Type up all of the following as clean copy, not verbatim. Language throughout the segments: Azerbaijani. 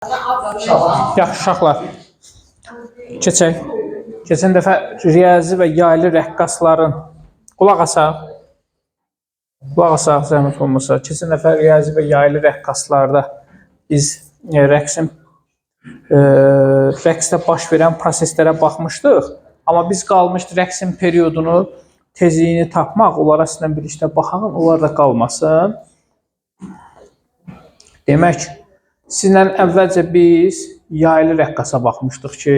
Yaxşı uşaqlar. Keçək. Keçən dəfə riyazi və yaylı rəqqasların qulaq asaq. Qulaq asaq zəhmət olmasa. Keçən dəfə riyazi və yaylı rəqqaslarda biz rəqsin rəqsdə baş verən proseslərə baxmışdıq. Amma biz qalmışdı rəqsin periodunu, tezliyini tapmaq, onlara sizlə birlikdə baxaq, onlar da qalmasın. Demək, sizlə əvvəlcə biz yaylı rəqqasa baxmışdıq ki,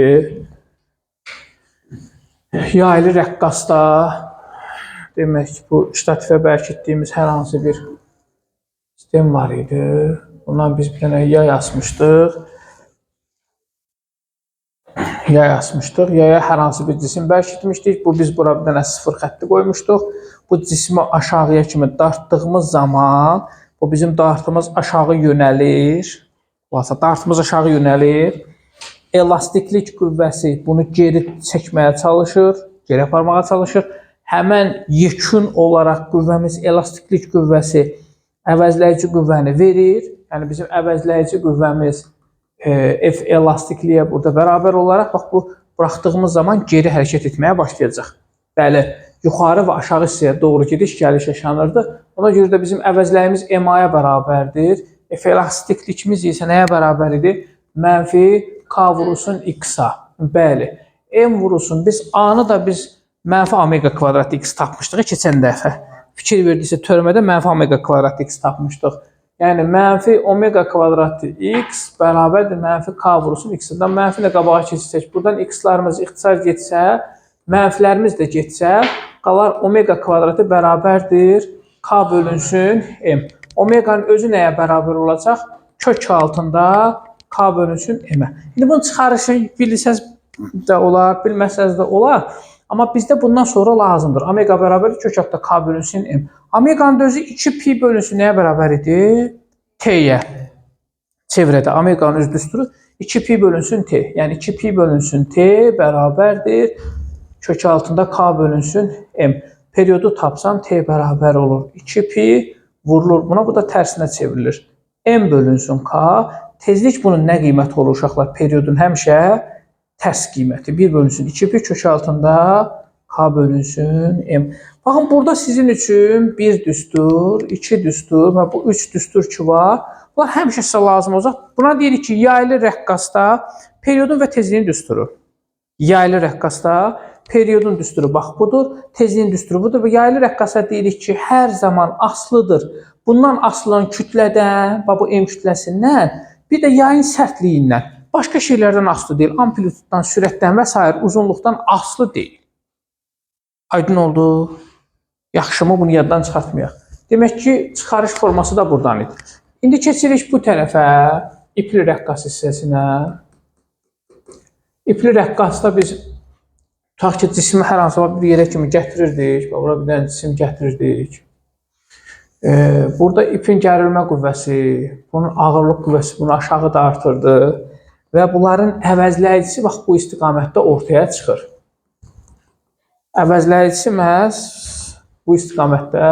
yaylı rəqqasda demək, bu ştativə bərkitdiyimiz hər hansı bir sistem var idi. Bundan biz bir dənə yay asmışdıq. Yay asmışdıq. Yaya hər hansı bir cisim bərkitmişdik. Bu biz bura bir dənə sıfır xətti qoymuşduq. Bu cismi aşağıya kimi dartdığımız zaman bu bizim dartımız aşağı yönəlir. Xülasə, dartımız aşağı yönəlir. Elastiklik qüvvəsi bunu geri çəkməyə çalışır, geri aparmağa çalışır. Həmən yekun olaraq qüvvəmiz elastiklik qüvvəsi əvəzləyici qüvvəni verir. Yəni bizim əvəzləyici qüvvəmiz F elastikliyə burada bərabər olaraq bax bu buraxdığımız zaman geri hərəkət etməyə başlayacaq. Bəli, yuxarı və aşağı hissəyə doğru gediş gəliş yaşanırdı. Ona görə də bizim əvəzləyimiz MA-ya bərabərdir. F elastiklikimiz isə nəyə bərabər idi? Mənfi K vurulsun X-a. Bəli. M vurulsun. Biz A-nı da biz mənfi omega kvadrat X tapmışdıq keçən dəfə. Fikir verdiysə törmədə mənfi omega kvadrat X tapmışdıq. Yəni mənfi omega kvadrat X bərabərdir mənfi K vurulsun X-dən. Mənfi də qabağa keçirsək, buradan X-larımız ixtisar getsə, mənfilərimiz də getsə, qalar omega kvadratı bərabərdir K bölünsün M. Omeqanın özü nəyə bərabər olacaq? Kök altında K bölünsün M-ə. İndi bunun çıxarışı bilsəz də olar, bilməsəz də olar. Amma bizdə bundan sonra lazımdır. Omega bərabər kök altında K bölünsün M. Omeqanın da özü 2 pi bölünsün nəyə bərabər idi? T-yə. Çevrədə omeqanın öz düsturu 2 pi bölünsün T. Yəni 2 pi bölünsün T bərabərdir kök altında K bölünsün M. Periodu tapsam T bərabər olur. 2 pi vurulur buna, bu da tərsinə çevrilir. M bölünsün K. Tezlik bunun nə qiyməti olur uşaqlar? Periodun həmişə tərs qiyməti. 1 bölünsün 2 pi kök altında K bölünsün M. Baxın, burada sizin üçün 1 düstur, 2 düstur və bu 3 düstur ki var. Bunlar həmişə sizə lazım olacaq. Buna deyirik ki, yaylı rəqqasda periodun və tezliyin düsturu. Yaylı rəqqasda periodun düsturu bax budur, tezliyin düsturu budur və yaylı rəqqasa deyirik ki, hər zaman asılıdır. Bundan asılı olan kütlədən, bax bu M kütləsindən, bir də yayın sərtliyindən, başqa şeylərdən asılı deyil, amplituddan, sürətdən və sair uzunluqdan asılı deyil. Aydın oldu? Yaxşımı bunu yaddan çıxartmayaq. Demək ki, çıxarış forması da buradan idi. İndi keçirik bu tərəfə, ipli rəqqas hissəsinə. İpli rəqqasda biz tutaq ki, cismi hər hansı bir yerə kimi gətirirdik. Bax, bura bir dənə cisim gətirirdik. Burada ipin gərilmə qüvvəsi, bunun ağırlıq qüvvəsi bunu aşağı dartırdı və bunların əvəzləyicisi bax bu istiqamətdə ortaya çıxır. Əvəzləyicisi məhz bu istiqamətdə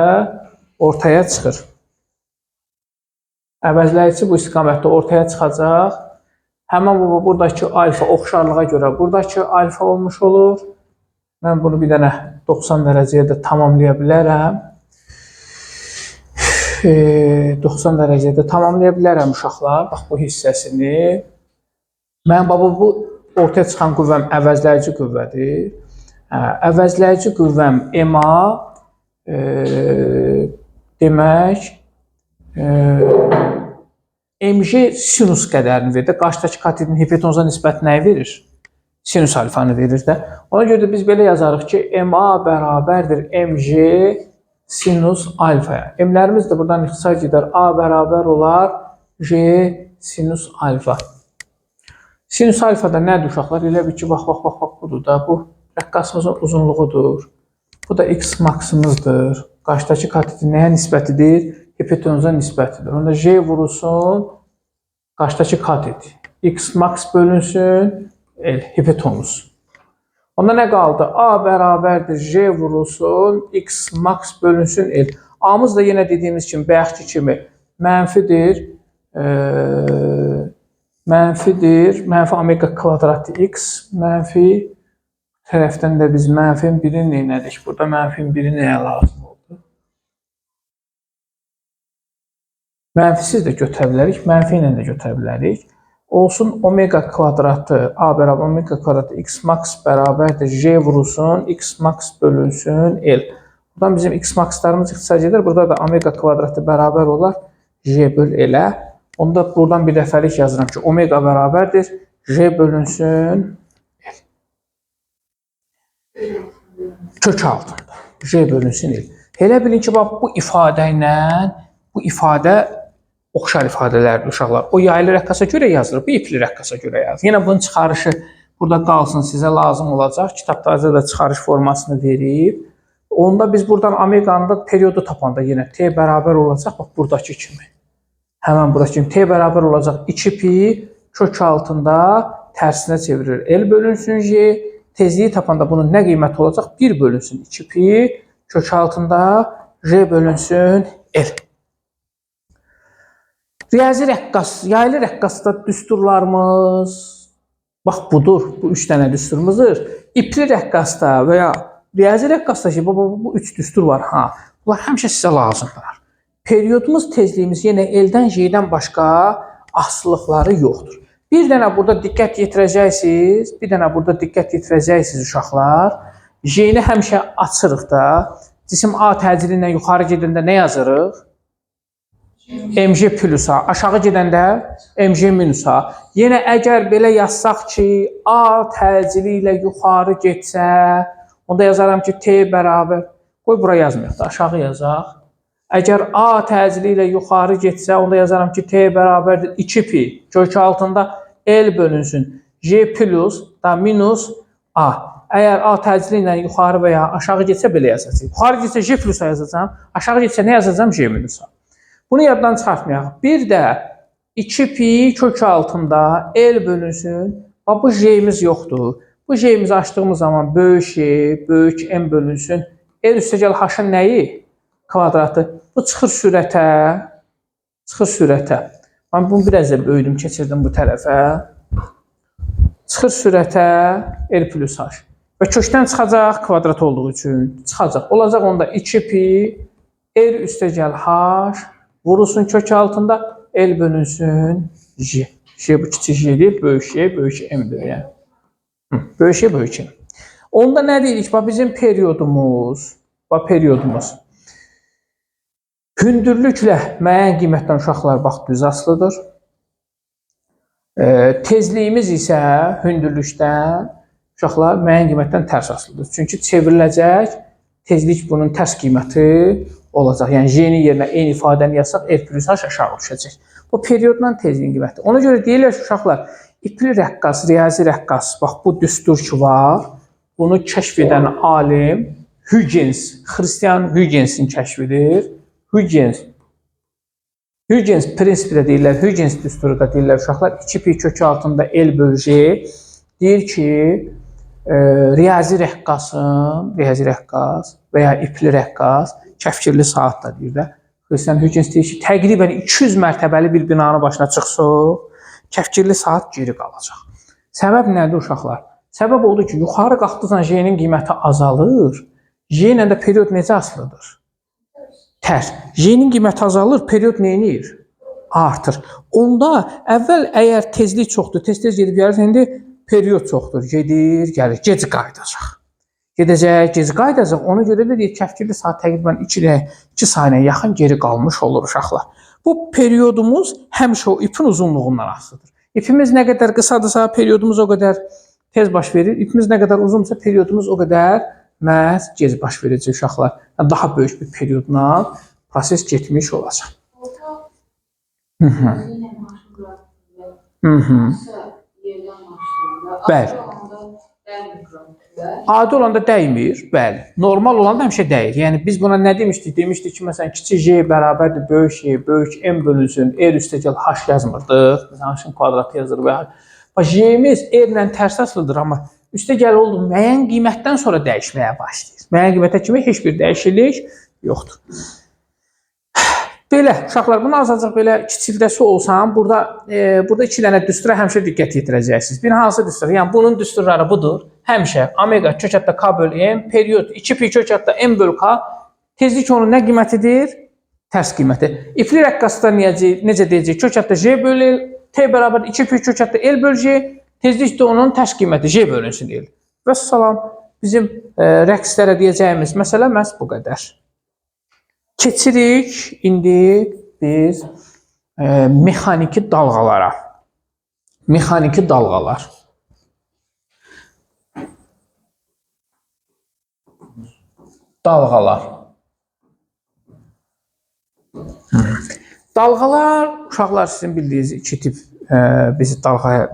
ortaya çıxır. Əvəzləyicisi bu istiqamətdə ortaya çıxacaq. Həmin bu buradakı alfa oxşarlığa görə buradakı alfa olmuş olur. Mən bunu bir dənə 90 dərəcəyə də tamamlaya bilərəm. 90 dərəcəyə də tamamlaya bilərəm uşaqlar. Bax bu hissəsini. Mən baba bu ortaya çıxan qüvvəm əvəzləyici qüvvədir. Əvəzləyici qüvvəm MA demək MG sinus qədərini verir də. Qarşıdakı katetin hipotenuza nisbəti nəyi verir? Sinus alfanı verir də. Ona görə də biz belə yazarıq ki, MA bərabərdir MG sinus alfaya. M-lərimiz də buradan ixtisar gedər. A bərabər olar G sinus alfa. Sinus alfa da nədir uşaqlar? Elə bil ki, bax, bax, bax, bax, budur da. Bu rəqqasımızın uzunluğudur. Bu da X maksımızdır. Qarşıdakı katetin nəyə nisbətidir? Hipotenuza nisbətidir. Onda J vurulsun qarşıdakı katet. X max bölünsün L, hipotenuz. Onda nə qaldı? A bərabərdir J vurulsun X max bölünsün L. A-mız da yenə dediyimiz kimi, bayaqki kimi mənfidir. Mənfidir. Mənfi omega kvadratı x mənfi tərəfdən də biz mənfi 1-i neynədik? Burada mənfi 1-i nəyə lazım oldu? Mənfisiz də götürə bilərik, mənfi ilə də götürə bilərik. Olsun omega kvadratı a bərabər omega kvadratı x max bərabərdir j vurulsun x max bölünsün l. Buradan bizim x maxlarımız ixtisar gedir. Burada da omega kvadratı bərabər olar j böl l-ə. Onda buradan bir dəfəlik yazıram ki, omega bərabərdir j bölünsün l. Kök altında j bölünsün l. Elə bilin ki, bax bu ifadə ilə bu ifadə oxşar ifadələrdir uşaqlar. O yaylı rəqqasa görə yazılır, bu ipli rəqqasa görə yazılır. Yenə bunun çıxarışı burada qalsın, sizə lazım olacaq. Kitabda da çıxarış formasını verib. Onda biz buradan omeqanın da periodu tapanda yenə t bərabər olacaq, bax buradakı kimi. Həmən buradakı kimi t bərabər olacaq 2 pi kök altında tərsinə çevirir. L bölünsün J. Tezliyi tapanda bunun nə qiyməti olacaq? 1 bölünsün 2 pi kök altında J bölünsün L. Riyazi rəqqas, yaylı rəqqasda düsturlarımız bax budur. Bu 3 dənə düsturumuzdur. İpli rəqqasda və ya riyazi rəqqasda ki, bu 3 düstur var ha. Bunlar həmişə sizə lazımdır. Periodumuz, tezliyimiz yenə L-dən, J-dən başqa asılılıqları yoxdur. Bir dənə burada diqqət yetirəcəksiniz, bir dənə burada diqqət yetirəcəksiniz uşaqlar. J-ni həmişə açırıq da. Cisim A təcili ilə yuxarı gedəndə nə yazırıq? MG plus A. Aşağı gedəndə MG minus A. Yenə əgər belə yazsaq ki, A təcili ilə yuxarı getsə, onda yazaram ki, T bərabər. Qoy bura yazmayaq da, aşağı yazaq. Əgər A təcili ilə yuxarı getsə, onda yazaram ki, T bərabərdir 2 pi kök altında L bölünsün J plus da minus A. Əgər A təcili ilə yuxarı və ya aşağı getsə belə yazacağam. Yuxarı getsə J plus A yazacağam, aşağı getsə nə yazacağam? J minus A. Bunu yaddan çıxartmayaq. Bir də 2 pi kök altında L bölünsün. Bax, bu J-imiz yoxdur. Bu J-imizi açdığımız zaman böyük J, böyük M bölünsün. L üstəgəl H-ın nəyi? Kvadratı. Bu çıxır sürətə. Çıxır sürətə. Mən bunu biraz da böyüdüm, keçirdim bu tərəfə. Çıxır sürətə L plus H. Və kökdən çıxacaq kvadrat olduğu üçün. Çıxacaq. Olacaq onda 2 pi R üstəgəl H vurulsun kök altında L bölünsün J. J bu kiçik J deyil, böyük J, böyük M-dir yəni. Böyük J, böyük M. Onda nə deyirik? Bax bizim periodumuz, bax periodumuz. Hündürlüklə müəyyən qiymətdən uşaqlar bax düz asılıdır. Tezliyimiz isə hündürlükdən uşaqlar müəyyən qiymətdən tərs asılıdır. Çünki çevriləcək tezlik bunun tərs qiyməti olacaq. Yəni J-nin yerinə eyni ifadəni yazsaq R plus H aşağı düşəcək. Bu periodla tezliyin qiyməti. Ona görə deyirlər ki, uşaqlar, ipli rəqqas, riyazi rəqqas, bax bu düstur ki var, bunu kəşf edən alim Huygens, Xristian Huygensin kəşfidir. Huygens. Huygens prinsipi də deyirlər, Huygens düsturu da deyirlər uşaqlar. 2 pi kökü altında L bölü J deyir ki, riyazi rəqqasın, riyazi rəqqas və ya ipli rəqqas, kəfkirli saat da deyir də. Xristian Huygens deyir ki, təqribən 200 mərtəbəli bir binanın başına çıxsaq, kəfkirli saat geri qalacaq. Səbəb nədir uşaqlar? Səbəb odur ki, yuxarı qalxdıqca J-nin qiyməti azalır. J ilə də period necə asılıdır? Tərs. J-nin qiyməti azalır, period nə edir? Artır. Onda əvvəl əgər tezlik çoxdur, tez-tez gedib gəlir, indi period çoxdur, gedir, gəlir, gec qayıdacaq. Gedəcək, gec qayıdacaq. Ona görə də deyir, kəfkirli saat təqribən 2 saniyə yaxın geri qalmış olur uşaqlar. Bu periodumuz həmişə o ipin uzunluğundan asılıdır. İpimiz nə qədər qısadırsa, periodumuz o qədər tez baş verir. İpimiz nə qədər uzunsa, periodumuz o qədər məhz gec baş verəcək uşaqlar. Yəni, daha böyük bir periodla proses getmiş olacaq. Bəli. Adi olanda dəymir, bəli. Normal olanda həmişə dəyir. Yəni biz buna nə demişdik? Demişdik ki, məsələn, kiçik J bərabərdir böyük J, böyük M bölünsün, R üstəgəl H yazmırdıq. Məsələn, H-ın kvadratı yazır və bax, J-imiz R ilə tərs asılıdır, amma üstəgəl oldu müəyyən qiymətdən sonra dəyişməyə başlayır. Müəyyən qiymətə kimi heç bir dəyişiklik yoxdur. Belə, uşaqlar, bunu azacıq belə kiçildəsi olsam, burada iki dənə düstura həmişə diqqət yetirəcəksiniz. Bir hansı düstur? Yəni bunun düsturları budur. Həmişə omega kök ətdə K bölü M, period 2 pi kök ətdə M bölü K. Tezlik onun nə qiymətidir? Tərs qiyməti. İpli rəqqasda necə deyəcək? Kök ətdə J bölü L, T bərabər 2 pi kök ətdə L bölü J, tezlik də onun tərs qiyməti J bölünsün L. Vəssalam, bizim rəqslərə deyəcəyimiz məsələ məhz bu qədər. Keçirik indi biz mexaniki dalğalara. Mexaniki dalğalar. Dalğalar. Dalğalar, uşaqlar sizin bildiyiniz iki tip biz dalğaya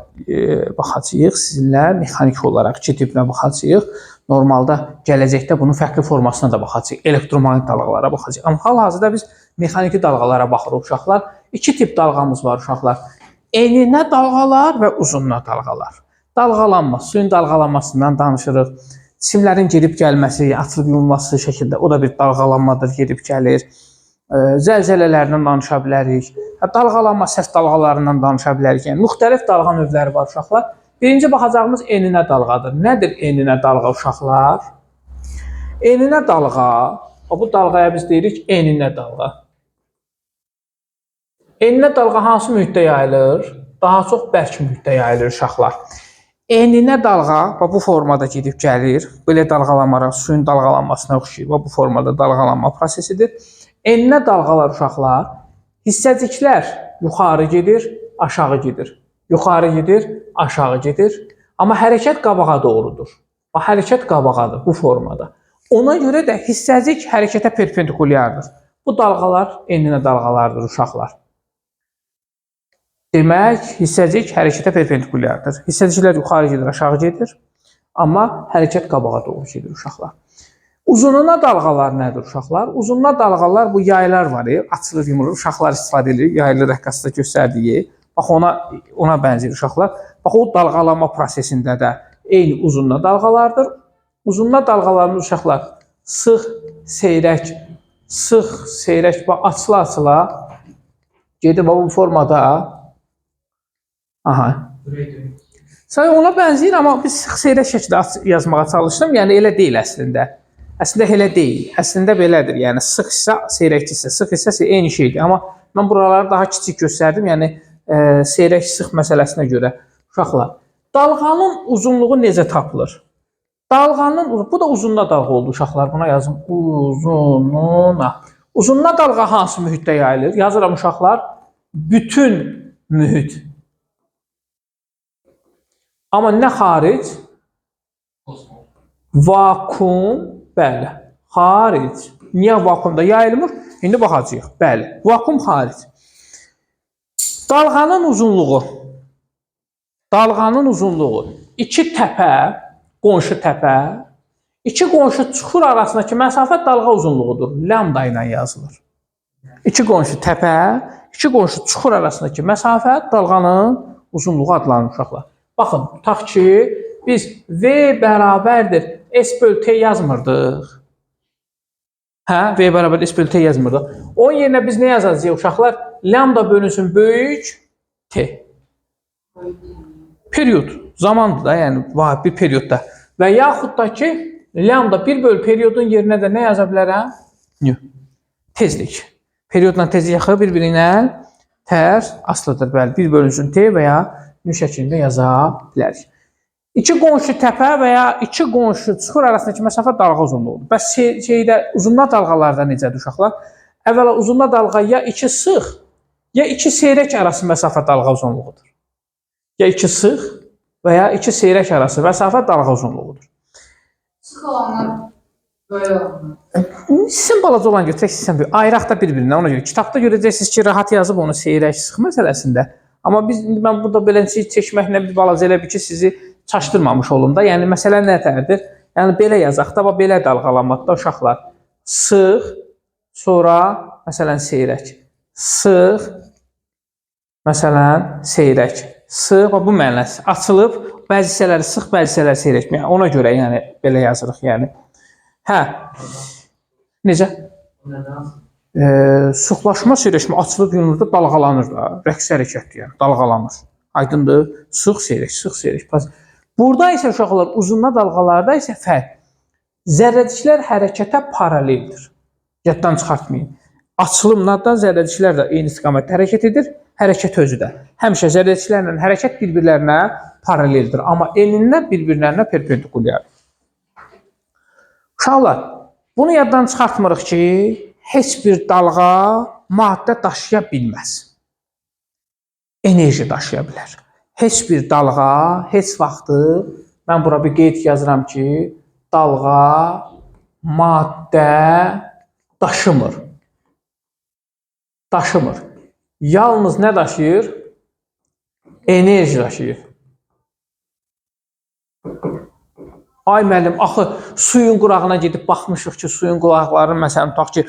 baxacağıq sizinlə, mexaniki olaraq iki tiplə baxacağıq. Normalda gələcəkdə bunun fərqli formasına da baxacağıq, elektromaqnit dalğalara baxacağıq. Amma hal-hazırda biz mexaniki dalğalara baxırıq uşaqlar. İki tip dalğamız var uşaqlar. Eninə dalğalar və uzununa dalğalar. Dalğalanma, suyun dalğalanmasından danışırıq. Cisimlərin gedib gəlməsi, açılıb yumulması şəkildə o da bir dalğalanmadır, gedib gəlir. Zəlzələlərdən danışa bilərik. Dalğalanma, səs dalğalarından danışa bilərik. Yəni müxtəlif dalğa növləri var uşaqlar. Birinci baxacağımız eninə dalğadır. Nədir eninə dalğa uşaqlar? Eninə dalğa, bu dalğaya biz deyirik eninə dalğa. Eninə dalğa hansı mühitdə yayılır? Daha çox bərk mühitdə yayılır uşaqlar. Eninə dalğa bu formada gedib gəlir. Belə dalğalanmalar suyun dalğalanmasına oxşayır. Bu formada dalğalanma prosesidir. Eninə dalğalar uşaqlar, hissəciklər yuxarı gedir, aşağı gedir. Yuxarı gedir, aşağı gedir. Amma hərəkət qabağa doğrudur. Bax, hərəkət qabağadır bu formada. Ona görə də hissəcik hərəkətə perpendikulyardır. Bu dalğalar eninə dalğalardır uşaqlar. Demək, hissəcik hərəkətə perpendikulyardır. Hissəciklər yuxarı gedir, aşağı gedir. Amma hərəkət qabağa doğru gedir uşaqlar. Uzununa dalğalar nədir uşaqlar? Uzununa dalğalar bu yaylar var, açılır, yumulur. Uşaqlar istifadə edir, yaylı rəqqasda göstərdiyi. Bax ona bənzəyir uşaqlar. Bax o dalğalanma prosesində də eyni uzununa dalğalardır. Uzununa dalğalarımız uşaqlar sıx, seyrək, sıx, seyrək, bax açıla-açıla gedir bax bu formada. Aha. Say ona bənzəyir, amma biz sıx seyrək şəkildə yazmağa çalışdım. Yəni elə deyil əslində. Əslində elə deyil. Əslində belədir. Yəni sıx hissə, seyrək hissə, sıx hissə eyni şeydir. Amma mən buraları daha kiçik göstərdim. Yəni seyrək sıx məsələsinə görə uşaqlar. Dalğanın uzunluğu necə tapılır? Dalğanın, bu da uzununa dalğa oldu uşaqlar. Buna yazın. Uzununa. Uzununa dalğa hansı mühitdə yayılır? Yazıram uşaqlar. Bütün mühit. Amma nə xaric? Vakuum, bəli. Xaric. Niyə vakuumda yayılmır? İndi baxacağıq. Bəli. Vakuum xaric. Dalğanın uzunluğu. Dalğanın uzunluğu. İki təpə, qonşu təpə, iki qonşu çuxur arasındakı məsafə dalğa uzunluğudur. Lambda ilə yazılır. İki qonşu təpə, iki qonşu çuxur arasındakı məsafə dalğanın uzunluğu adlanır uşaqlar. Baxın, tutaq ki, biz V bərabərdir S bölü T yazmırdıq. Hə, V bərabər S bölü T yazmırdıq. Onun yerinə biz nə yazacağıq uşaqlar? Lambda bölünsün böyük T. Period. Zamandır da, yəni bir periodda. Və yaxud da ki, lambda 1 bölü periodun yerinə də nə yaza bilərəm? Nü. Tezlik. Periodla tezlik yaxı bir-birinə tərs asılıdır. Bəli, 1 bölünsün T və ya nü şəklində yaza bilərik. İki qonşu təpə və ya iki qonşu çuxur arasındakı məsafə dalğa uzunluğudur. Bəs şeydə uzunluq dalğalarda necədir uşaqlar? Əvvəla uzunluq dalğa ya iki sıx, ya iki seyrək arası məsafə dalğa uzunluğudur. Ya iki sıx və ya iki seyrək arası məsafə dalğa uzunluğudur. Sıx olanlar, böyük olanlar. Sizin balaca olan götürək, sizin böyük. Ayıraq da bir-birindən ona görə. Kitabda görəcəksiniz ki, rahat yazıb onu seyrək sıx məsələsində. Amma biz indi mən burada belə şey çəkməklə bir balaca elə bir ki, sizi çaşdırmamış olum da. Yəni məsələ nətərdir? Yəni belə yazaq da, bax belə dalğalanmaqda uşaqlar. Sıx, sonra məsələn seyrək. Sıx, məsələn seyrək. Sıx, bax bu mənası açılıb, bəzi hissələri sıx, bəzi hissələri seyrək. Yəni ona görə yəni belə yazırıq yəni. Hə. Necə? Sıxlaşma, seyrəşmə açılıb yumulur da dalğalanır da. Rəqs hərəkətdir yəni, dalğalanır. Aydındır? Sıx, seyrək, sıx, seyrək. Burada isə uşaqlar uzunla dalğalarda isə fərq. Zərrəciklər hərəkətə paraleldir. Yaddan çıxartmayın. Açılımla da zərrəciklər də eyni istiqamətdə hərəkət edir, hərəkət özü də. Həmişə zərrəciklərlə hərəkət bir-birlərinə paraleldir, amma enində bir-birlərinə perpendikulyardır. Uşaqlar, bunu yaddan çıxartmırıq ki, heç bir dalğa maddə daşıya bilməz. Enerji daşıya bilər. Heç bir dalğa heç vaxtı, mən bura bir qeyd yazıram ki, dalğa maddə daşımır. Daşımır. Yalnız nə daşıyır? Enerji daşıyır. Ay müəllim, axı suyun qurağına gedib baxmışıq ki, suyun quraqları, məsələn, tutaq ki,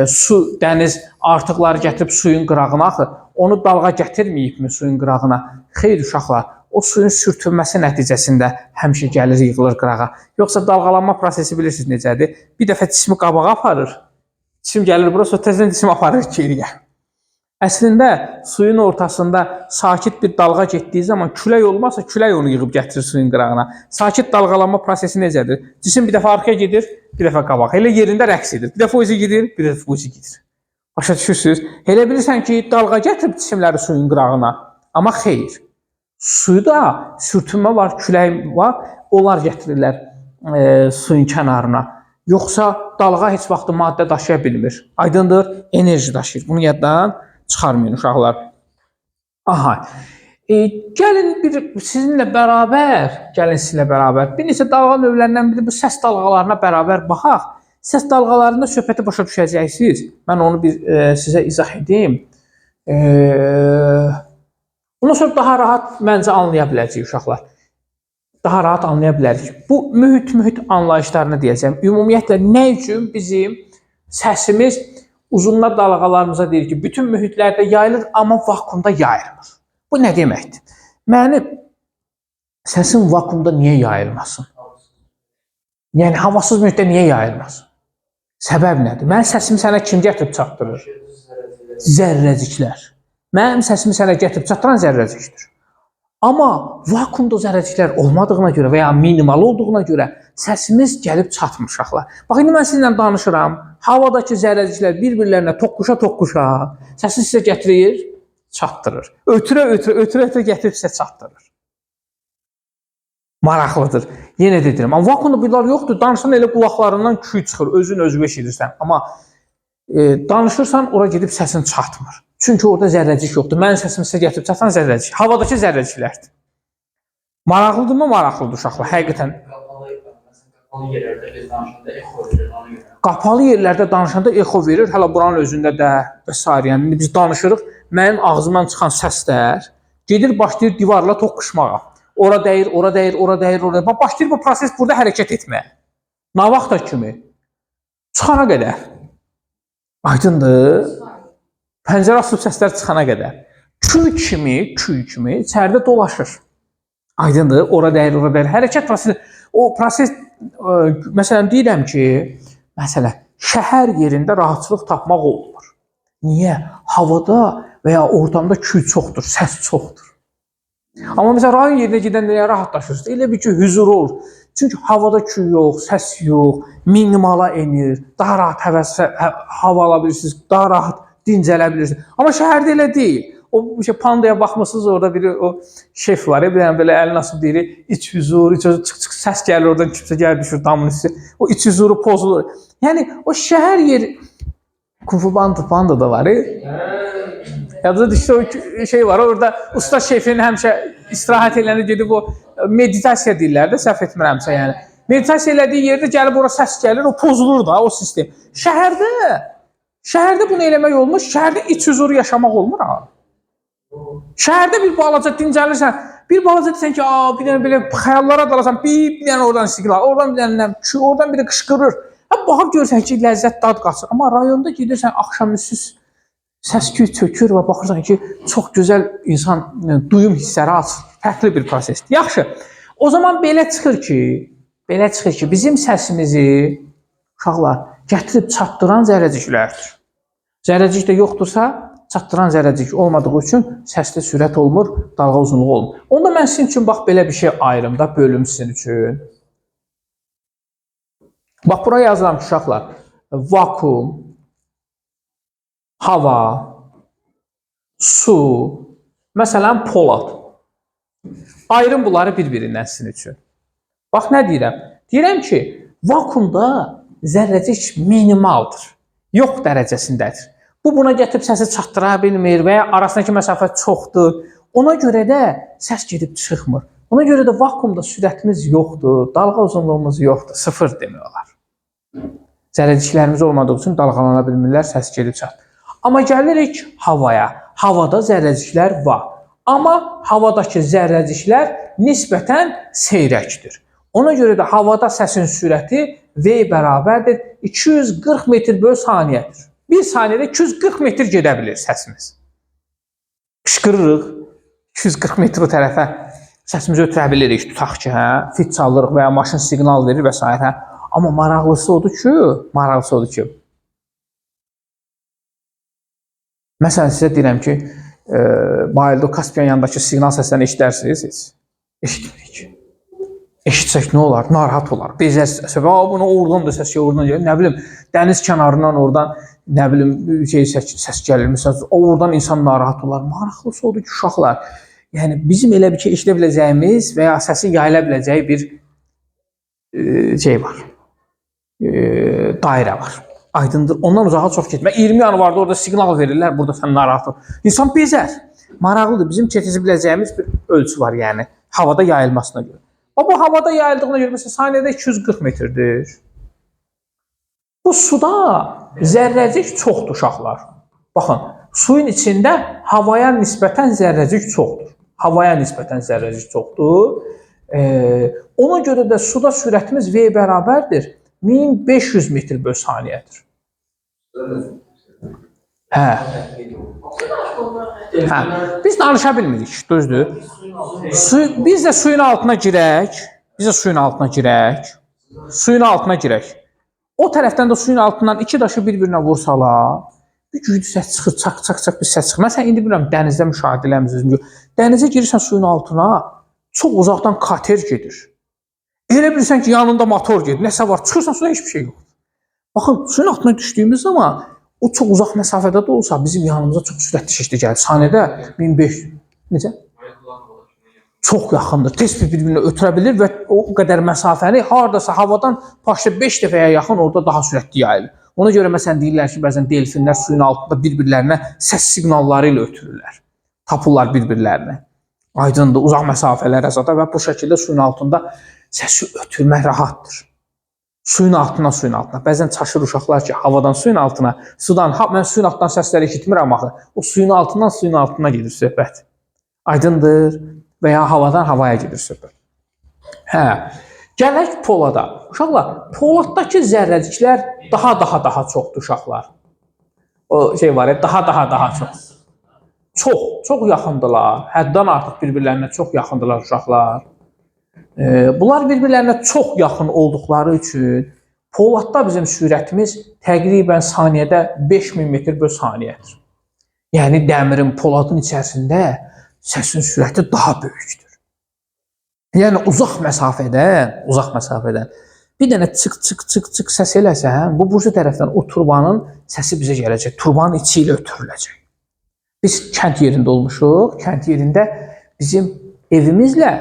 su, dəniz artıqları gətirib suyun qırağına axı, onu dalğa gətirməyibmi suyun qırağına? Xeyr uşaqlar, o suyun sürtünməsi nəticəsində həmişə gəlir, yığılır qırağa. Yoxsa dalğalanma prosesi bilirsiniz necədir? Bir dəfə cismi qabağa aparır, cisim gəlir bura, sonra təzədən cisim aparır geriyə. Əslində suyun ortasında sakit bir dalğa getdiyi zaman külək olmazsa külək onu yığıb gətirir suyun qırağına. Sakit dalğalanma prosesi necədir? Cisim bir dəfə arxaya gedir, bir dəfə qabağa. Elə yerində rəqs edir. Bir dəfə o gedir, bir dəfə bu gedir. Başa düşürsünüz? Elə bilirsən ki, dalğa gətirib cisimləri suyun qırağına. Amma xeyr. Suyda sürtünmə var, külək var, onlar gətirirlər suyun kənarına. Yoxsa dalğa heç vaxt maddə daşıya bilmir. Aydındır? Enerji daşıyır. Bunu yaddan çıxarmayın uşaqlar. Aha. Gəlin bir sizinlə bərabər, bir neçə dalğa növlərindən biri bu səs dalğalarına bərabər baxaq. Səs dalğalarında söhbəti başa düşəcəksiniz. Mən onu bir sizə izah edim. Bundan sonra daha rahat məncə anlaya biləcəyik uşaqlar. Daha rahat anlaya bilərik. Bu mühit anlayışlarını deyəcəm. Ümumiyyətlə nə üçün bizim səsimiz uzunla dalğalarımıza deyir ki, bütün mühitlərdə yayılır, amma vakuumda yayılmır. Bu nə deməkdir? Mənim səsim vakuumda niyə yayılmasın? Yəni havasız mühitdə niyə yayılmasın? Səbəb nədir? Mənim səsimi sənə kim gətirib çatdırır? Zərrəciklər. Mənim səsimi sənə gətirib çatdıran zərrəcikdir. Amma vakuumda zərrəciklər olmadığına görə və ya minimal olduğuna görə səsimiz gəlib çatmır uşaqlar. Bax, indi mən sizinlə danışıram. Havadakı zərrəciklər bir-birlərinə toqquşa-toqquşa səsi sizə gətirir, çatdırır. Ötürə-ötürə gətirib sizə çatdırır. Maraqlıdır. Yenə də deyirəm. Amma vakuumda bunlar yoxdur. Danışsan elə qulaqlarından küy çıxır, özün özünü eşidirsən. Amma danışırsan, ora gedib səsin çatmır. Çünki orada zərrəcik yoxdur. Mənim səsimi sizə gətirib çatan zərrəcik. Havadakı zərrəciklərdir. Maraqlıdırmı? Maraqlıdır uşaqlar. Həqiqətən. Qapalı yerlərdə biz danışanda exo verir, ona görə. Qapalı yerlərdə danışanda exo verir. Hələ buranın özündə də və s. Yəni indi biz danışırıq, mənim ağzımdan çıxan səslər gedir, başlayır divarla toqquşmağa. Ora dəyir, ora dəyir, ora dəyir, ora dəyir. Bax, başlayır bu proses burada hərəkət etməyə. Nə vaxta kimi? Çıxana qədər. Aydındır? Pəncərə açılıb səslər çıxana qədər. Küy kimi içəridə dolaşır. Aydındır? Ora dəyir, ora dəyir. Hərəkət prosesi, o proses, məsələn, deyirəm ki, məsələn, şəhər yerində rahatçılıq tapmaq olmur. Niyə? Havada və ya ortamda küy çoxdur, səs çoxdur. Amma məsələn, rayon yerinə gedəndə niyə rahatlaşırsınız? Elə bir ki, hüzur olur. Çünki havada küy yox, səs yox, minimala enir, daha rahat hava ala bilirsiniz, daha rahat dincələ bilirsiniz. Amma şəhərdə elə deyil. O şey, pandaya baxmısınız, orada biri o şef var, bir dənə belə əlini asıb deyir, iç hüzur, iç hüzur, çıx çıx səs gəlir oradan, kimsə gəlir düşür damın üstü. O iç hüzuru pozulur. Yəni o şəhər yeri Kung Fu Panda da var. Yadınıza düşsə o şey var, orada usta şefin həmişə istirahət eləyəndə gedib o meditasiya deyirlər də, səhv etmirəmsə yəni. Meditasiya elədiyi yerdə gəlib ora səs gəlir, o pozulur da o sistem. Şəhərdə bunu eləmək olmur, şəhərdə iç hüzuru yaşamaq olmur ha. Şəhərdə bir balaca dincəlirsən, bir balaca deyirsən ki, bir dənə belə xəyallara dalasan, bir dənə oradan istiqlal, oradan bir dənə, oradan biri qışqırır. Hə, baxıb görürsən ki, ləzzət dad qaçır. Amma rayonda gedirsən, axşamüstü səs-küy çökür və baxırsan ki, çox gözəl insan duyum hissləri açır. Fərqli bir prosesdir. Yaxşı. O zaman belə çıxır ki, bizim səsimizi uşaqlar gətirib çatdıran zərrəciklərdir. Zərrəcik də yoxdursa, çatdıran zərrəcik olmadığı üçün səsli sürət olmur, dalğa uzunluğu olmur. Onda mən sizin üçün bax belə bir şey ayırım da, bölüm sizin üçün. Bax bura yazıram ki, uşaqlar, vakuum, hava, su, məsələn polad. Ayırım bunları bir-birindən sizin üçün. Bax nə deyirəm? Deyirəm ki, vakuumda zərrəcik minimaldır. Yox dərəcəsindədir. Bu buna gətirib səsi çatdıra bilmir və ya arasındakı məsafə çoxdur. Ona görə də səs gedib çıxmır. Ona görə də vakuumda sürətimiz yoxdur, dalğa uzunluğumuz yoxdur. Sıfır demək olar. Zərrəciklərimiz olmadığı üçün dalğalana bilmirlər, səs gedib çatmır. Amma gəlirik havaya. Havada zərrəciklər var. Amma havadakı zərrəciklər nisbətən seyrəkdir. Ona görə də havada səsin sürəti V bərabərdir 240 metr böl saniyədir. Bir saniyədə 240 metr gedə bilir səsimiz. Qışqırırıq 240 metr o tərəfə səsimizi ötürə bilirik, tutaq ki, hə, fit çalırıq və ya maşın siqnal verir və s. Hə. Amma maraqlısı odur ki, məsələn sizə deyirəm ki, bayılda Kaspiyan yanındakı siqnal səslərini eşidərsiniz heç? Eşitmirik. Eşitsək nə olar? Narahat olar. Bezər, bunu oradan da səs gəlir, oradan gəlir. Nə bilim, dəniz kənarından oradan nə bilim şey səs gəlir. Məsələn, oradan insan narahat olar. Maraqlısı odur ki, uşaqlar, yəni bizim elə bir şey eşidə biləcəyimiz və ya səsin yayıla biləcəyi bir şey var. Dairə var. Aydındır. Ondan uzağa çox getmə. 20 yanvarda orada siqnal verirlər, burada sən narahat ol. İnsan bezər. Maraqlıdır. Bizim keçə biləcəyimiz bir ölçü var, yəni havada yayılmasına görə. Amma bu havada yayıldığına görə məsələn saniyədə 240 metrdir. Bu suda zərrəcik çoxdur uşaqlar. Baxın, suyun içində havaya nisbətən zərrəcik çoxdur. Havaya nisbətən zərrəcik çoxdur. Ona görə də suda sürətimiz V bərabərdir 1500 metr böl saniyədir. Hə. Hə. Biz danışa bilmirik, düzdür? Biz də suyun altına girək. Biz də suyun altına girək. Suyun altına girək. O tərəfdən də suyun altından iki daşı bir-birinə vursalar, bir güclü səs çıxır, çaq çaq çaq bir səs çıxır. Məsələn, indi bilmirəm, dənizdə müşahidə eləmisiniz. Dənizə girirsən suyun altına, çox uzaqdan kater gedir. Elə bilirsən ki, yanında motor gedir, nəsə var. Çıxırsan suda heç bir şey yoxdur. Baxın, suyun altına düşdüyümüz zaman o çox uzaq məsafədə də olsa bizim yanımıza çox sürətli şəkildə gəlir. Saniyədə 1500 necə? Çox yaxındır. Tez bir-birinə ötürə bilir və o qədər məsafəni hardasa havadan başda 5 dəfəyə yaxın orada daha sürətli yayılır. Ona görə məsələn deyirlər ki, bəzən delfinlər suyun altında bir-birlərinə səs siqnalları ilə ötürürlər. Tapırlar bir-birlərini. Aydındır, uzaq məsafələrə zada və bu şəkildə suyun altında səsi ötürmək rahatdır. Suyun altına, suyun altına. Bəzən çaşır uşaqlar ki, havadan suyun altına, sudan, ha, mən suyun altından səsləri eşitmirəm axı. O suyun altından suyun altına gedir söhbət. Aydındır və ya havadan havaya gedir söhbət. Hə, gələk polada. Uşaqlar, poladdakı zərrəciklər daha çoxdur uşaqlar. O şey var ya, daha çox. Çox yaxındılar. Həddən artıq bir-birlərinə çox yaxındılar uşaqlar. Bunlar bir-birlərinə çox yaxın olduqları üçün poladda bizim sürətimiz təqribən saniyədə 5000 metr böl saniyədir. Yəni dəmirin, poladın içərisində səsin sürəti daha böyükdür. Yəni uzaq məsafədən bir dənə çıx çıx çıx çıx səs eləsən, bu burcu tərəfdən o turbanın səsi bizə gələcək. Turbanın içi ilə ötürüləcək. Biz kənd yerində olmuşuq. Kənd yerində bizim evimizlə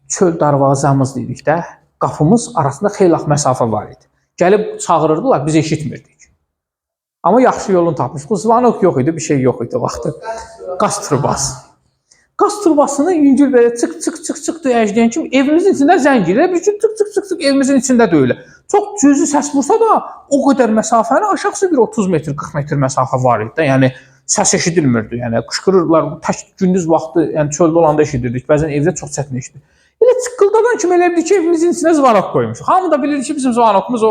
çöl darvazamız dedik də, qapımız arasında xeyli məsafə var idi. Gəlib çağırırdılar, biz eşitmirdik. Amma yaxşı yolunu tapmışdıq. Zvanok yox idi, bir şey yox idi o vaxtı. Qaz turbası. Qaz turbasını yüngül belə çıx çıx çıx çıx döyəcləyən kimi evimizin içində zəng edir. Bir gün çıx çıx çıx çıx evimizin içində döyülə. Çox cüzi səs vursa da o qədər məsafəni aşağısı bir 30 metr, 40 metr məsafə var idi də. Yəni səs eşidilmirdi. Yəni qışqırırdılar. Tək gündüz vaxtı, yəni çöldə olanda eşidirdik. Bəzən evdə çox çətin eşidirdik. Elə çıqqıldadan kimi elə bildik ki, evimizin içinə zvanok qoymuşuq. Hamı da bilirdi ki, bizim zvanokumuz o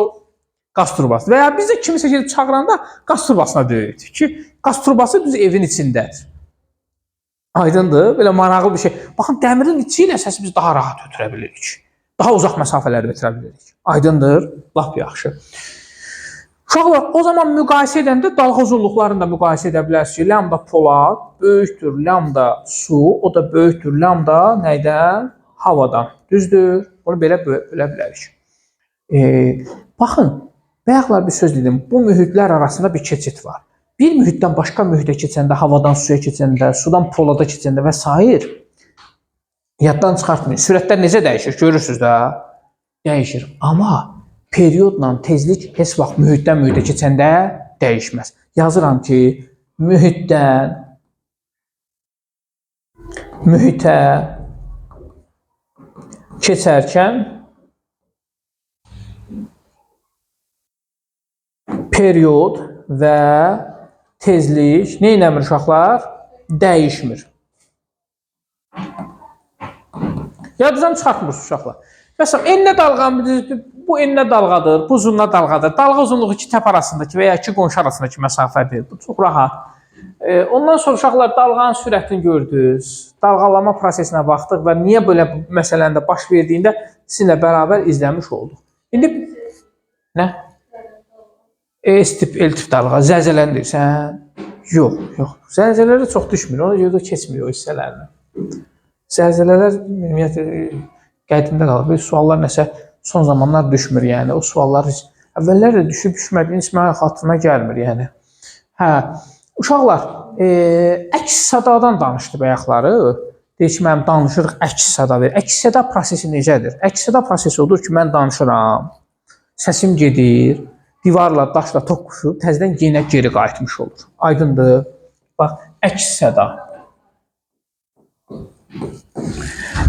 qaz turbası. Və ya biz də kimisə gedib çağıranda qaz turbasına döyürdük ki, qaz turbası düz evin içindədir. Aydındır? Belə maraqlı bir şey. Baxın, dəmirin içi ilə səsi biz daha rahat ötürə bilirik. Daha uzaq məsafələri ötürə bilirik. Aydındır? Lap yaxşı. Uşaqlar, o zaman müqayisə edəndə dalğa uzunluqlarını da müqayisə edə bilərsiniz. Lambda polad böyükdür lambda su, o da böyükdür lambda nəydən? Havadan. Düzdür? Bunu belə bölə bilərik. Baxın, bayaqlar bir söz dedim. Bu mühitlər arasında bir keçid var. Bir mühitdən başqa mühitə keçəndə, havadan suya keçəndə, sudan polada keçəndə və sair yaddan çıxartmayın. Sürətlər necə dəyişir? Görürsünüz də. Dəyişir. Amma periodla tezlik heç vaxt mühitdən mühitə keçəndə dəyişməz. Yazıram ki, mühitdən mühitə keçərkən period və tezlik nə eləmir uşaqlar? Dəyişmir. Yadınızdan çıxartmırsınız uşaqlar. Məsələn, enli dalğanı, bu enli dalğadır, bu uzunluğa dalğadır. Dalğa uzunluğu iki təp arasındakı və ya iki qonşu arasındakı məsafədir. Bu çox rahat. Ondan sonra uşaqlar dalğanın sürətini gördünüz. Dalğalanma prosesinə baxdıq və niyə belə məsələnin də baş verdiyində sizinlə bərabər izləmiş olduq. İndi nə? S tip, L tip dalğa, zəlzələni deyirsən? Yox, yox. Zəlzələlərə çox düşmür. Ona görə də keçmir o hissələrini. Zəlzələlər ümumiyyətlə qədimdə qalıb. Bir suallar nəsə son zamanlar düşmür yəni. O suallar heç əvvəllər də düşüb düşmədiyini heç mənim xatırıma gəlmir yəni. Hə, uşaqlar, əks sadadan danışdı bayaqları. Deyir ki, mənim danışırıq əks sada verir. Əks sada prosesi necədir? Əks sada prosesi odur ki, mən danışıram, səsim gedir, divarla, daşla toqquşub, təzədən yenə geri qayıtmış olur. Aydındır? Bax, əks sada.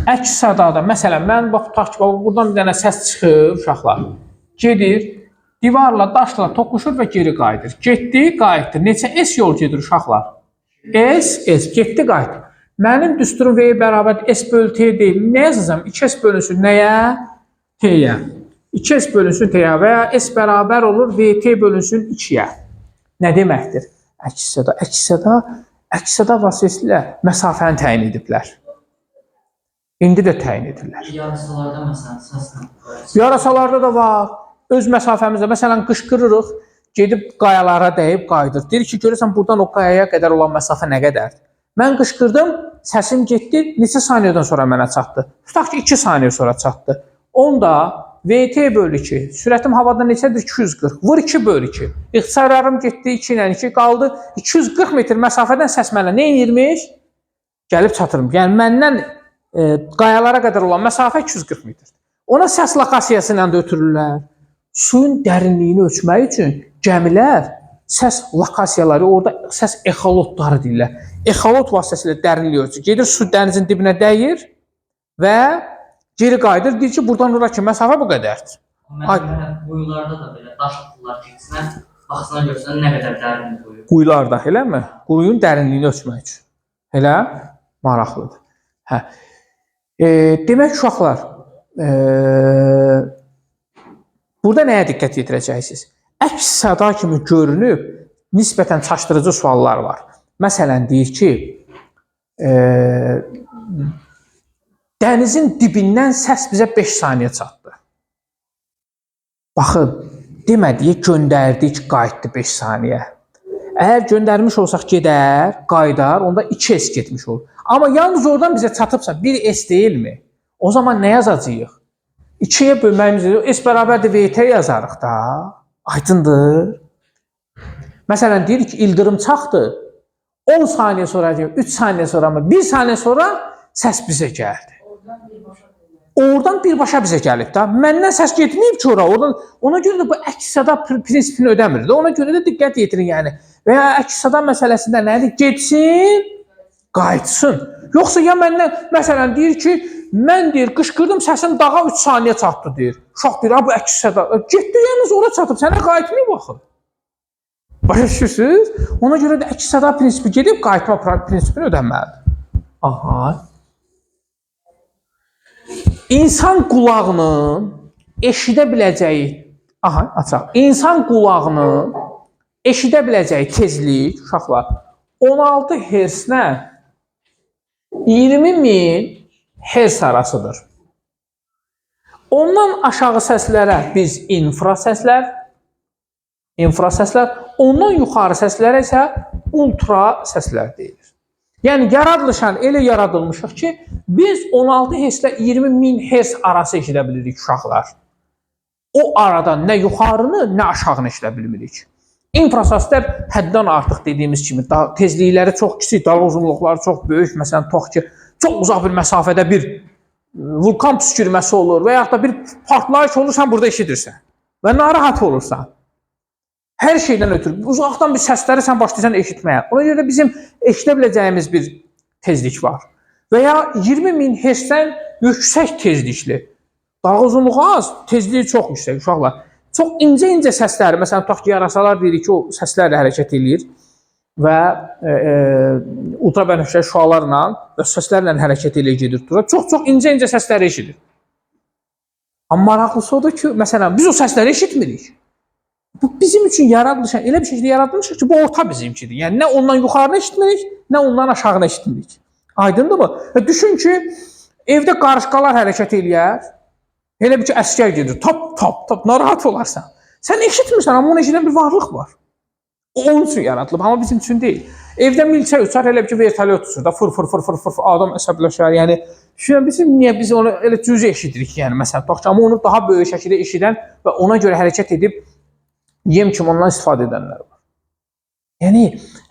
Əks sadada, məsələn, mən bax, tutaq ki, bax, buradan bir dənə səs çıxır uşaqlar. Gedir, divarla, daşla toqquşur və geri qayıdır. Getdi, qayıtdı. Neçə S yol gedir uşaqlar? S, S, getdi, qayıtdı. Mənim düsturum V bərabər S bölü T deyil. Nə yazacağam? 2S bölünsün nəyə? T-yə. 2S bölünsün T-yə və ya S bərabər olur VT bölünsün 2-yə. Nə deməkdir? Əks sada. Əks sada, əks sada vasitəsilə məsafəni təyin ediblər. İndi də təyin edirlər. Yarasalarda məsələn səslə. Yarasalarda da var. Öz məsafəmizdə, məsələn, qışqırırıq, gedib qayalara dəyib qayıdır. Deyir ki, görürsən, buradan o qayaya qədər olan məsafə nə qədərdir? Mən qışqırdım, səsim getdi, neçə saniyədən sonra mənə çatdı? Tutaq ki, 2 saniyə sonra çatdı. Onda VT bölü 2, sürətim havada neçədir? 240. Vur 2 bölü 2. İxtisarlarım getdi, 2 ilə 2 qaldı. 240 metr məsafədən səs mənə nə edirmiş? Gəlib çatırım. Yəni, məndən qayalara qədər olan məsafə 240 metrdir. Ona səs lokasiyası ilə də ötürürlər. Suyun dərinliyini ölçmək üçün gəmilər səs lokasiyaları, orada səs exolotları deyirlər. Exolot vasitəsilə dərinliyi ölçür. Gedir su dənizin dibinə dəyir və geri qayıdır. Deyir ki, buradan ora ki, məsafə bu qədərdir. Məsələn, quyularda da belə daş atırlar ki, içinə baxsana görsən nə qədər dərindir quyu. Quyularda, eləmi? Quyunun dərinliyini ölçmək üçün. Elə? Maraqlıdır. Hə. Demək uşaqlar, burada nəyə diqqət yetirəcəksiniz? Əks sada kimi görünüb, nisbətən çaşdırıcı suallar var. Məsələn, deyir ki, dənizin dibindən səs bizə 5 saniyə çatdı. Baxın, demədiyi göndərdik, qayıtdı 5 saniyə. Əgər göndərmiş olsaq gedər, qayıdar, onda 2S getmiş olur. Amma yalnız oradan bizə çatıbsa 1S deyilmi? O zaman nə yazacağıq? 2-yə bölməyimiz S bərabərdir VT yazarıq da. Aydındır. Məsələn, deyirik ki, ildırım çaxdı. 10 saniyə sonra, 3 saniyə sonra mı, 1 saniyə sonra səs bizə gəldi. Oradan birbaşa bizə gəlib da. Məndən səs getməyib ki ora. Oradan, ona görə də bu əks sada prinsipini ödəmir də. Ona görə də diqqət yetirin yəni. Və ya əks sada məsələsində nədir? Getsin, qayıtsın. Yoxsa ya məndən, məsələn, deyir ki, mən deyir, qışqırdım, səsim dağa 3 saniyə çatdı deyir. Uşaq deyir, bu əks sada. Getdi, yalnız ora çatıb, sənə qayıtmayıb axı. Başa düşürsünüz? Ona görə də əks sada prinsipi gedib, qayıtma prinsipini ödəməlidir. Aha. İnsan qulağının eşidə biləcəyi, aha, açaq. İnsan qulağının eşidə biləcəyi tezlik, uşaqlar, 16 hertzlə 20.000 hertz arasıdır. Ondan aşağı səslərə biz infra səslər, İnfrasəslər, ondan yuxarı səslərə isə ultra səslər deyilir. Yəni yaradılışan elə yaradılmışıq ki, biz 16 Hz ilə 20.000 Hz arası eşidə bilirik uşaqlar. O aradan nə yuxarını, nə aşağını eşidə bilmirik. İnfrasəslər həddən artıq dediyimiz kimi tezlikləri çox kiçik, dalğa uzunluqları çox böyük. Məsələn, tutaq ki, çox uzaq bir məsafədə bir vulkan püskürməsi olur və yaxud da bir partlayış olur, sən burada eşidirsən və narahat olursan. Hər şeydən ötürü uzaqdan bir səsləri sən başlayırsan eşitməyə. Ona görə də bizim eşidə biləcəyimiz bir tezlik var. Və ya 20.000 Hz-dən yüksək tezlikli. Dalğa uzunluğu az, tezliyi çox yüksək uşaqlar. Çox incə-incə səsləri, məsələn, tutaq ki, yarasalar deyirik ki, o səslərlə hərəkət eləyir və ultrabənövşə şüalarla və səslərlə hərəkət eləyir gedir durur. Çox-çox incə-incə səsləri eşidir. Amma maraqlısı odur ki, məsələn, biz o səsləri eşitmirik. Bu bizim üçün yaradılmış, elə bir şəkildə yaradılmışıq ki, bu orta bizimkidir. Yəni nə ondan yuxarını eşitmirik, nə ondan aşağını eşitmirik. Aydındırmı? Və düşün ki, evdə qarışqalar hərəkət eləyər. Elə bir ki, əsgər gedir, tap, tap, tap, narahat olarsan. Sən eşitmirsən, amma onu eşidən bir varlıq var. O onun üçün yaradılıb, amma bizim üçün deyil. Evdə milçək uçar, elə bir ki, vertolyot uçur da, fır, fır, fır, fır, fır, adam əsəbləşər. Yəni, düşünün, bizim niyə biz onu elə cüzi eşidirik, yəni, məsələn, tutaq ki, amma onu daha böyük şəkildə eşidən və ona görə hərəkət edib yem kimi ondan istifadə edənlər var. Yəni,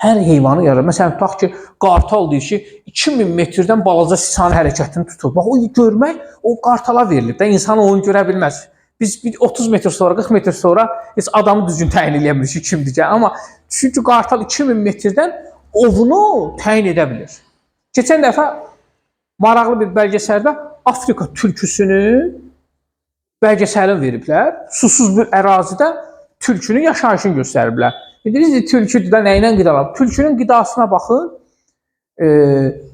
hər heyvanı yaradır. Məsələn, tutaq ki, qartal deyir ki, 2000 metrdən balaca siçanın hərəkətini tutur. Bax, o görmək o qartala verilib də, insan onu görə bilməz. Biz 30 metr sonra, 40 metr sonra heç adamı düzgün təyin eləyə bilmirik ki, kimdir. Amma çünki qartal 2000 metrdən ovunu təyin edə bilir. Keçən dəfə maraqlı bir bəlgəsəldə Afrika tülküsünü bəlgəsəlini veriblər. Susuz bir ərazidə tülkünün yaşayışını göstəriblər. Bildiniz, tülküdür də nə ilə qidalanır? Tülkünün qidasına baxın,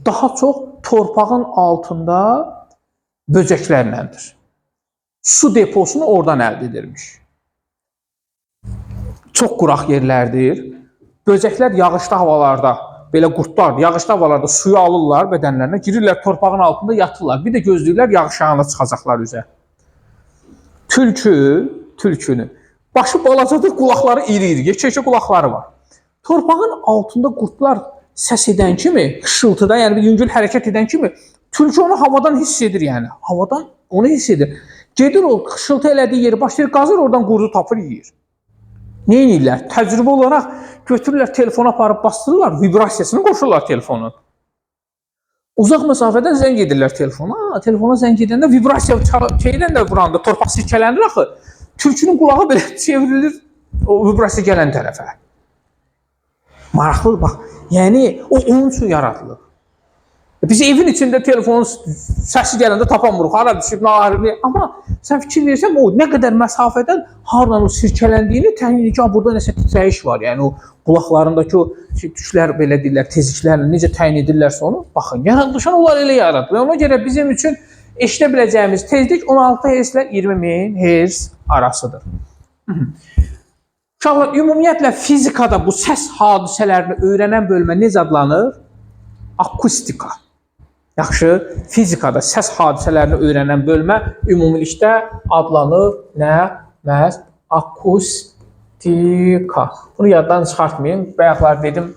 daha çox torpağın altında böcəklərləndir. Su deposunu oradan əldə edirmiş. Çox quraq yerlərdir. Böcəklər yağışlı havalarda, belə qurdlar, yağışlı havalarda suyu alırlar bədənlərinə, girirlər torpağın altında yatırlar. Bir də gözləyirlər yağış yağanda çıxacaqlar üzə. Tülkünü. Başı balacadır, qulaqları iri-iri, yekə-yekə qulaqları var. Torpağın altında qurdlar səs edən kimi, xışıltıda, yəni bir yüngül hərəkət edən kimi, tülkü onu havadan hiss edir yəni. Havadan onu hiss edir. Gedir o xışıltı elədiyi yeri başlayır, qazır, oradan qurdu tapır, yeyir. Nə edirlər? Təcrübə olaraq götürürlər, telefona aparıb bastırırlar, vibrasiyasını qoşurlar telefonun. Uzaq məsafədən zəng edirlər telefona. Telefona zəng edəndə vibrasiya şeydən də vuranda torpaq silkələnir axı. Tülkünün qulağı belə çevrilir o vibrasiya gələn tərəfə. Maraqlıdır bax. Yəni o onun üçün yaradılıb. Biz evin içində telefonun səsi gələndə tapamırıq. Hara düşüb, nə ağrı. Amma sən fikir verirsən o nə qədər məsafədən hardan o sirkələndiyini təyin edir ki, burada nəsə titrəyiş var. Yəni o qulaqlarındakı o tüklər belə deyirlər, tezliklərlə necə təyin edirlərsə onu, baxın, yaradılışan onlar elə yaradılır. Ona görə bizim üçün eşidə biləcəyimiz tezlik 16 Hz ilə 20.000 Hz arasıdır. Uşaqlar, ümumiyyətlə fizikada bu səs hadisələrini öyrənən bölmə necə adlanır? Akustika. Yaxşı, fizikada səs hadisələrini öyrənən bölmə ümumilikdə adlanır nə? Məhz akustika. Bunu yaddan çıxartmayın. Bayaqlar dedim,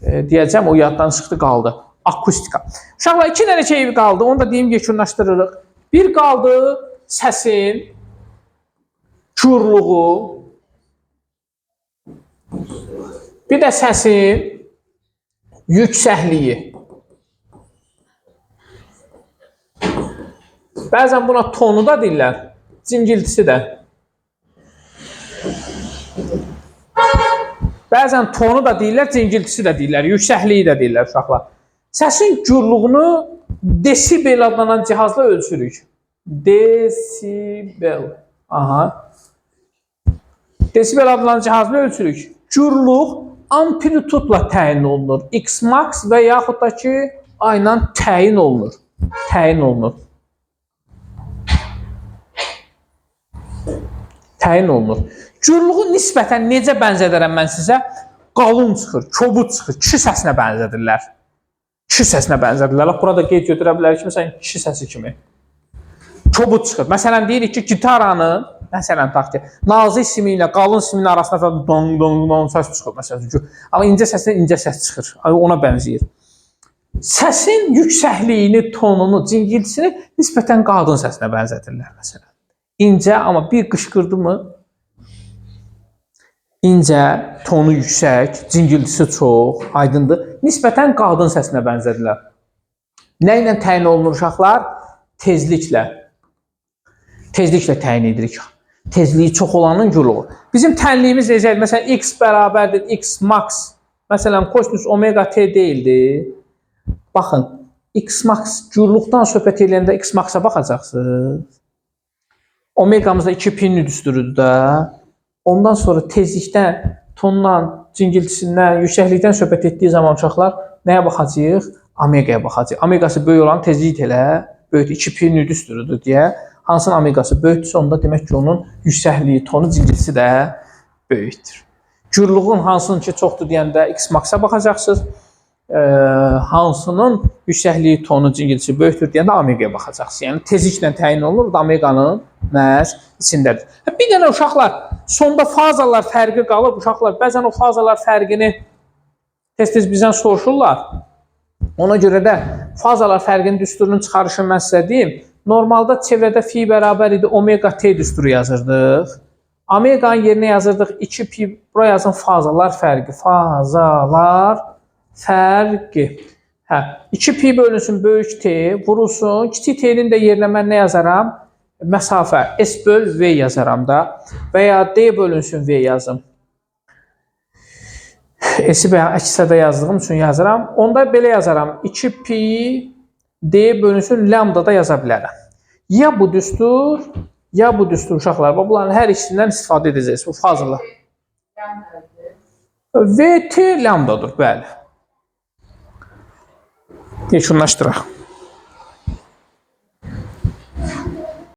deyəcəm, o yaddan çıxdı, qaldı. Akustika. Uşaqlar, iki dənə şey qaldı. Onu da deyim, yekunlaşdırırıq. Bir qaldı səsin gürluğu, bir də səsin yüksəkliyi. Bəzən buna tonu da deyirlər, cingiltisi də. Bəzən tonu da deyirlər, cingiltisi də deyirlər, yüksəkliyi də deyirlər uşaqlar. Səsin gürluğunu desibel adlanan cihazla ölçürük. Desibel. Aha. Desibel adlanan cihazla ölçürük. Gürluq amplitudla təyin olunur. X max və yaxud da ki, ayla təyin olunur. Təyin olunur. Təyin olunur. Gürluğu nisbətən necə bənzədərəm mən sizə? Qalın çıxır, kobud çıxır, kişi səsinə bənzədirlər. Kişi səsinə bənzədirlər. Bax, burada qeyd götürə bilərik ki, məsələn, kişi səsi kimi. Kobud çıxır. Məsələn, deyirik ki, gitaranın, Məsələn, tutaq ki, nazik simi ilə qalın simin arasında falan dong dong dong səs çıxır məsələn. Amma incə səslə incə səs çıxır. Ona bənzəyir. Səsin yüksəkliyini, tonunu, cingiltisini nisbətən qadın səsinə bənzədirlər məsələn. İncə, amma bir qışqırdı mı incə, tonu yüksək, cingiltisi çox, aydındır. Nisbətən qadın səsinə bənzədirlər. Nə ilə təyin olunur uşaqlar? Tezliklə. Tezliklə təyin edirik. Tezliyi çox olanın gürlüğü. Bizim tənliyimiz necədir? Məsələn, x bərabərdir x max. Məsələn, kosinus omega t deyildi. Baxın, x max gürlükdən söhbət eləyəndə x max-a baxacaqsınız. Omeqamız da 2 pi düsturudur da. Ondan sonra tezlikdən, tondan, cingiltisindən, yüksəklikdən söhbət etdiyi zaman uşaqlar nəyə baxacağıq? Omeqaya baxacağıq. Omeqası böyük olan tezlik elə böyükdür. 2 pi düsturudur deyə. Hansının omeqası böyükdürsə, onda demək ki, onun yüksəkliyi, tonu, cingiltisi də böyükdür. Gürlüğün hansının ki çoxdur deyəndə x max-a baxacaqsınız. Hansının yüksəkliyi, tonu, cingiltisi böyükdür deyəndə omeqaya baxacaqsınız. Yəni tezliklə təyin olunur, da omeqanın məhz içindədir. Bir dənə uşaqlar sonda fazalar fərqi qalıb uşaqlar bəzən o fazalar fərqini tez-tez bizdən soruşurlar. Ona görə də fazalar fərqinin düsturunun çıxarışını mən sizə deyim. Normalda çevrədə fi bərabər idi omega t düsturu yazırdıq. Omeqanın yerinə yazırdıq 2 pi, bura yazın fazalar fərqi. Fazalar fərqi. Hə, 2 pi bölünsün böyük T, vurulsun. Kiçik T-nin də yerinə mən nə yazaram? Məsafə S böl V yazaram da. Və ya D bölünsün V yazım. S-i bəyan əks sədə yazdığım üçün yazıram. Onda belə yazaram. 2 pi D bölünsün lambda da yaza bilərəm. Ya bu düstur, ya bu düstur uşaqlar. Bax, bunların hər ikisindən istifadə edəcəksiniz. Bu fazalar. VT lambdadır, bəli. Yekunlaşdıraq.